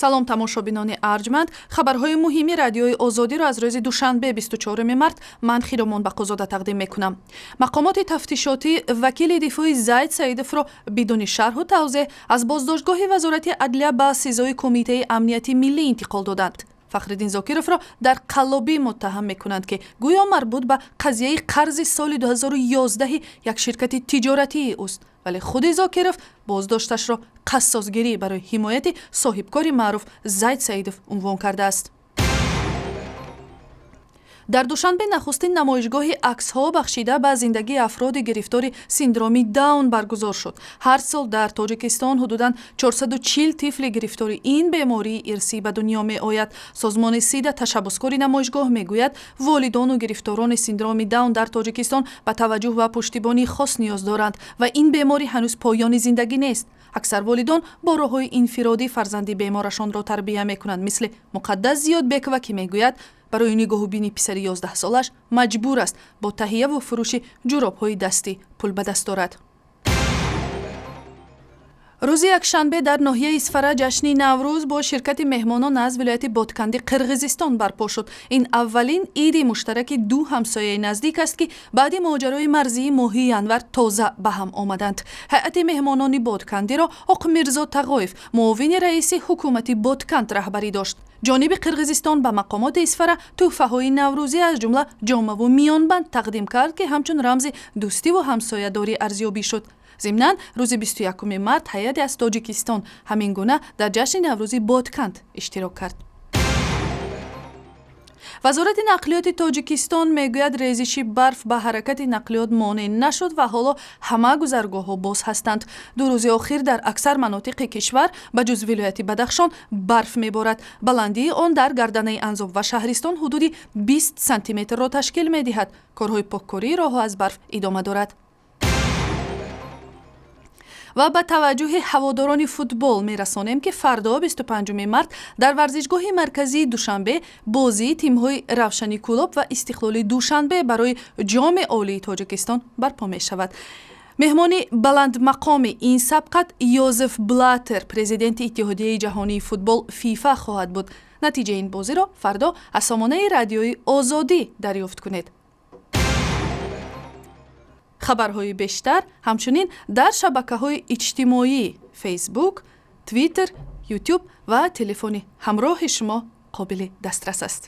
Салом, тамошобинони арҷманд. Хабарҳои муҳими Радиои Озодиро аз рӯзи душанбе, 24 март, ман, Хиромон Бақозода, тақдим мекунам. Мақомоти тафтишотӣ вакили дифои Зайд Саидовро бидуни шарҳу тавзеҳ аз боздоштгоҳи Вазорати адлия ба СИЗОи Кумитаи амнияти миллӣ интиқол доданд. Фахриддин Зокировро дар қаллобӣ муттаҳам мекунанд, ки гӯё марбут ба қазияи қарзи соли 2011 як ширкати тиҷоратии ӯст, вале худи Зокиров боздошташро қассосгирӣ барои ҳимояти соҳибкори маъруф Зайд Саидов унвон кардааст. Дар Душанбе нахустин намоишгоҳи аксҳо, бахшида ба зиндагии афроди гирифтори синдроми Даун, баргузор шуд. Ҳар сол дар Тоҷикистон ҳудудан 440 тифли гирифтори ин бемории ирсӣ ба дунё меояд. Созмони Сида, ташаббускори намоишгоҳ, мегӯяд, волидону гирифторони синдроми Даун дар Тоҷикистон ба таваҷҷӯҳ ва пуштибонии хос ниёз доранд ва ин беморӣ ҳанӯз поёни зиндагӣ нест. Аксар волидон бо роҳҳои инфиродӣ фарзанди беморашонро тарбия мекунанд, мисли Муқаддас Зиёдбекова, ки мегӯяд, барои нигоҳубини писари 11-солаш маҷбур аст бо таҳияву фурӯши ҷуробҳои дастӣ пул ба даст орад. Рӯзи якшанбе дар ноҳияи Исфара ҷашни Наврӯз бо ширкати меҳмонон аз вилояти Ботканди Қирғизистон барпо шуд. Ин аввалин иди муштараки ду ҳамсояи наздик аст, ки баъди моҷарои марзии моҳи январ тоза ба ҳам омаданд. Ҳайати меҳмонони Боткандиро Оқмирзо Тағоев, муовини раиси ҳукумати Ботканд, раҳбарӣ дошт. Ҷониби Қирғизистон ба мақомоти Исфара тӯҳфаҳои наврӯзӣ, аз ҷумла ҷомаву миёнбанд тақдим кард, ки ҳамчун рамзи дӯстиву ҳамсоядорӣ арзёбӣ шуд. Зимнан, рӯзи 21 март ҳайате аз Тоҷикистон ҳамин гуна дар ҷашни Наврӯзи Ботканд иштирок кард. Вазорати нақлиёти Тоҷикистон мегӯяд, резиши барф ба ҳаракати нақлиёт монеъ нашуд ва ҳоло ҳама гузаргоҳҳо боз ҳастанд. 2 рӯзи охир дар аксар манотиқи кишвар, ба ҷуз вилояти Бадахшон, барф меборад. Баландии он дар гарданаи Анзоб ва шаҳристон ҳудуди 20 сантиметрро ташкил медиҳад. Корҳои поккории роҳҳо аз барф идома дорад. Ва ба таваҷҷӯҳи ҳаводорони футбол мерасонем, ки фардо, 25 март, дар варзишгоҳи марказии Душанбе бозии тимҳои Равшани Кӯлоб ва Истиқлоли Душанбе барои Ҷоми Олии Тоҷикистон барпо мешавад. Меҳмони баландмақоми ин сабқат Йозеф Блатер, президенти Иттиҳодияи ҷаҳонии футбол ФИФА, хоҳад буд. Натиҷаи ин бозиро фардо аз сомонаи Радиои Озодӣ дарёфт кунед. Хабарҳои бештар ҳамчунин дар шабакаҳои иҷтимоӣ: Фейсбук, Твиттер, Ютуб ва телефони ҳамроҳи шумо қобили дастрас аст.